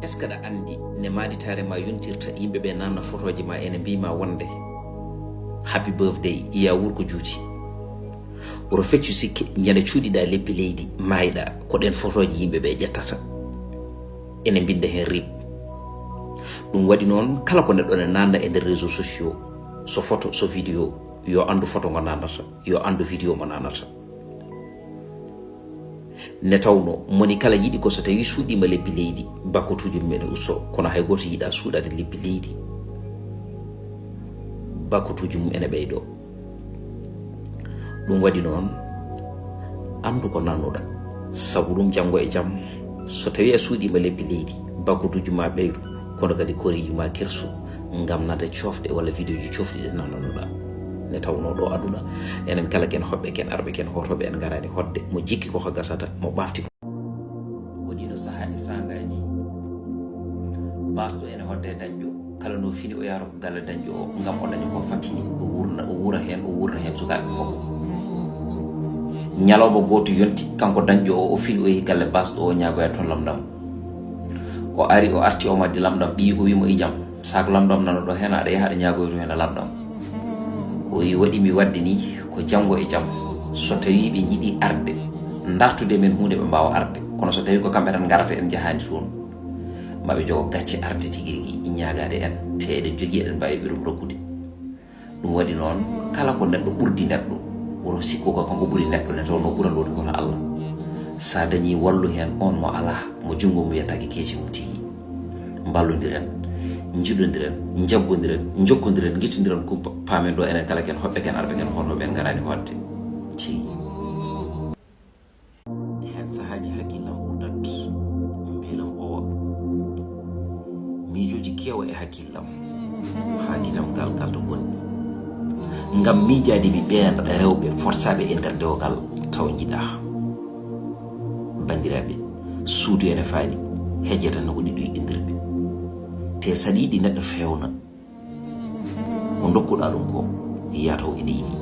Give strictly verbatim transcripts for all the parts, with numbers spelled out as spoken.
Est-ce que aɗa anndi ne maanditaare ma yontirta yimɓe ɓe nanna fotooji ma ene mbii ma wonde happy birthday, iya wuur ko juuti? Oto feccu sikke, ñande cuuɗiɗa leppi leydi, maayɗa, ko ɗen fotooji yimɓe ɓe ƴettata. Ene mbinnda heen rip. Ɗum waɗi noon, kala ko neɗɗo ne nanna e nder réseaux sociaux, so photo, so vidéo, yo anndu photo ngo nannata, yo anndu vidéo mo nannata. Ne tawno moni kala yiɗi ko so tawi suuɗiima leppi leydi, bakkotuuji mum ene usto, kono hay gooto yiɗa suuɗaade leppi leydi, bakkotuuji mum ene ɓeydo. Ɗum waɗi noon, anndu ko nannuɗa, sabu ɗum janngo e jam, so tawi a suuɗiima leppi leydi, bakkotuuji ma ɓeydu, kono kadi koreeji ma kersu, ngam nande cofɗe walla vidéoji cofɗi ɗe nannunoɗa. Ne tawno ɗo aduna, enen kala ken hoɓɓe, ken arɓe, ken hotoɓe, en ngarani hoɗde mo jikki koko gasata, mo ɓafti ko. Waɗino sahaaji sangaji, basɗo ene hoɗde e dañjo, kala no fini o yahata ko galle dañjo o, ngam o daña ko fattini, o wurna, o wura heen, o wurna heen sukaaɓe makko. Ñalawma gooto yonti, kanko dañjo o, o fini o yehi galle basɗo o, ñaagoya toon lamndam. O ari, o arti, o maddi lamɗam, ɓiyi ko wimo ijam, saak lamɗam nana ɗo heen, aɗa yaha aɗa ñaagoyto heen e lamɗam. O wi waɗi mi waɗde ni ko janngo e jam, so tawi ɓe njiɗi arde, dartude men huunde ɓe mbaawa arde, kono so tawi ko kamɓe tan ngarata en njahaani toon, maɓe jogo gacce arde tigi rigi ñaagaade en, te eɗen jogii eɗen mbaawi ɓe ɗum rokkude. Ɗum waɗi noon, kala ko neɗɗo ɓurdi neɗɗo, woto sikku ko kanko ɓuri neɗɗo, ne tawnoo ɓural woni kono Allah. So a dañii, wallu heen oon mo alaa, mo junngo mum yetaaki keeci mum tigi. Mballondiren, njiɗondiren, njaggondiren, njokkondiren, ngittondiren kumpa. Paamen ɗo enen kala ken hoɓɓe, ken arɓe, ken hootooɓe, en ngaraani hootde. Tigi. E heen sahaaji hakkillam urdat, mbelam owa. Miijooji keewa e hakkillam, haa gitam ngal ngalta gonɗi. Ngam miijaade mi ɓeen rewɓe forsaaɓe e nder dewgal taw njiɗaa. Banndiraaɓe, suudu ene faaɗi, hejjata no ko ɗiɗo yiɗindirɓe. Te saɗa yiɗi neɗɗo feewna, ko ndokkuɗaa ɗum ko, yataw ene yiɗi.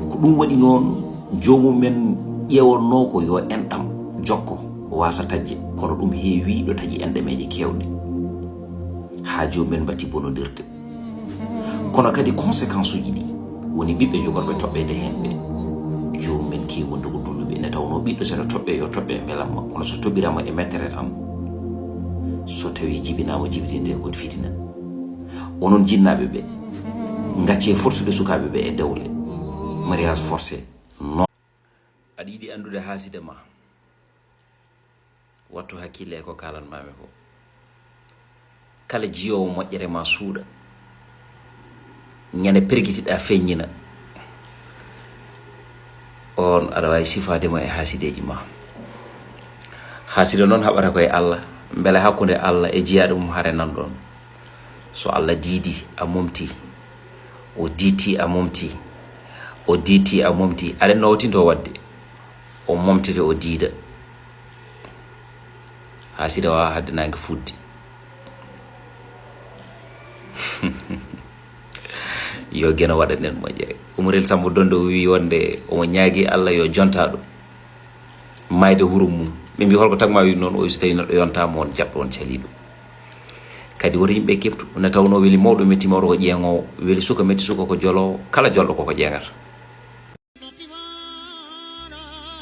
Ko ɗum waɗi noon, joomum men ƴeewannoo ko yo enɗam jokko, waasa taƴde, kono ɗum heewi ɗo taƴi enɗameeje keewɗe, haa joomum men mbatti bonondirde. Kono kadi conséquence uji ɗi woni ɓiɓɓe jogorɓe toɓɓeede heen ɓe, joomum men keewi wonde ko dulluɓe. Ene tawnoo ɓiɗɗo so ene toɓɓee yo toɓɓe e mbelamma, kono so toɓɓiraama e mettere tan, so tawii jibinaama, jibinirtee ko fitina. Onon jinnaaɓe ɓe, ngaccee forsude sukaaɓe ɓe e dewle, mariage forcé, non. Aɗa yiɗi anndude haasida ma? Wattu hakkille e ko kaalanmaami ko. Kala jiyoowo moƴƴere ma suuɗa, ñande pergitiɗa feññina, on aɗa waawi sifaade mo e haasideeji ma. Haasida noon haɓata ko e Allah, mbele hakkunde Allah e jiyaaɗo mum hare nan ɗoon. So Allah diidi a momti, o diitti a momti, o diitti a momti, aɗa no waɗtinto waɗde, o momtete o diida. Haasida waawaa haɗde naange fuɗde. Yo Geno waɗan en moƴƴere. Umarel Sambo Dondo o wii wonde omo ñaagi Allah yo jontaɗo maayde hurum mum. Ɓe mbi holko tagma wii noon, o wi so tawi neɗɗo yontaama won jaɓɗo won caliiɗo. Kadi woto yimɓe keɓtu, nde tawnoo weli mawɗo metti mawɗo ko ƴeeŋoowo, weli suka metti suka ko joloowo, kala jolɗo koko ƴeeŋata.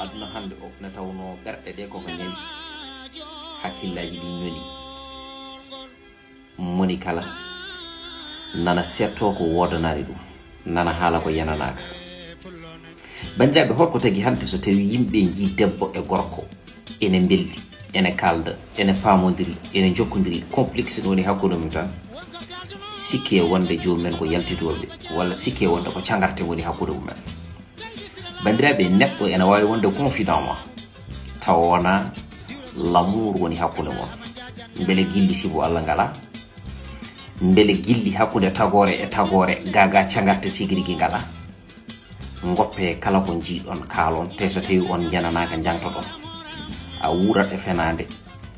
Aduna hannde o, nde tawnoo ɓerɗe ɗe koko ñawi, hakkillaaji ɗi ñoni. Moni kala nana seettoo ko woodanaani ɗum, nana haala ko yenanaaka. Banndiraaɓe, holko tagi hannde so tawi yimɓe njii debbo e gorko ene mbeldi, ene kaalda, ene paamondiri, ene njokkondiri, complexe no woni hakkunde mum tan, sikke wonde joomum en ko yaltitooɓe, walla sikke wonde ko cagarte woni hakkunde mum en. Banndiraaɓe, neɗɗo ene waawi wonde confident ma, tawa wonaa l'amour woni hakkunde mon. Mbele gilli sibu Allah ngalaa? Mbele gilli hakkunde tagoore e tagoore, gaagaa cagarte tigi rigi ngalaa? Ngoppe kala ko njiiɗon, kaalon, te so tawi on njananaaka, njantoɗon. A wuurat e fenaande,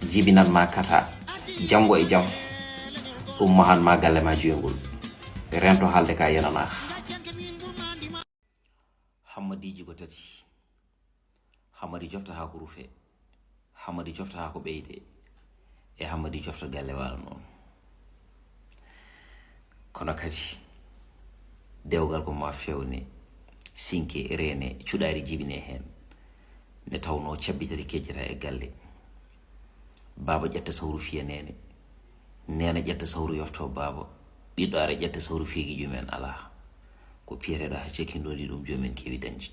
jibinan ma kata, janngo e jam, ɗum mahan ma galle ma joyngol. Rento haalde ka yenanaaka. Hammadiiji ko tati. Hammadi jofta haa ko rufe. Hammadi cofta haa ko ɓeyde e Hammadi cofta galle waalo noon. Kono kadi dewgal ko ma fewne, sinke reene, cuɗaari jibine heen. Ne tawnoo cabbi tati kejjata e galle. Baaba ƴetta sawru fiya neene, neene ƴetta sawru yofto baaba, ɓiɗɗo ara ƴetta sawru fiya giƴo men. Alaa, ko piyeteɗo haa cekkindondi ɗum joomen kewi dañde.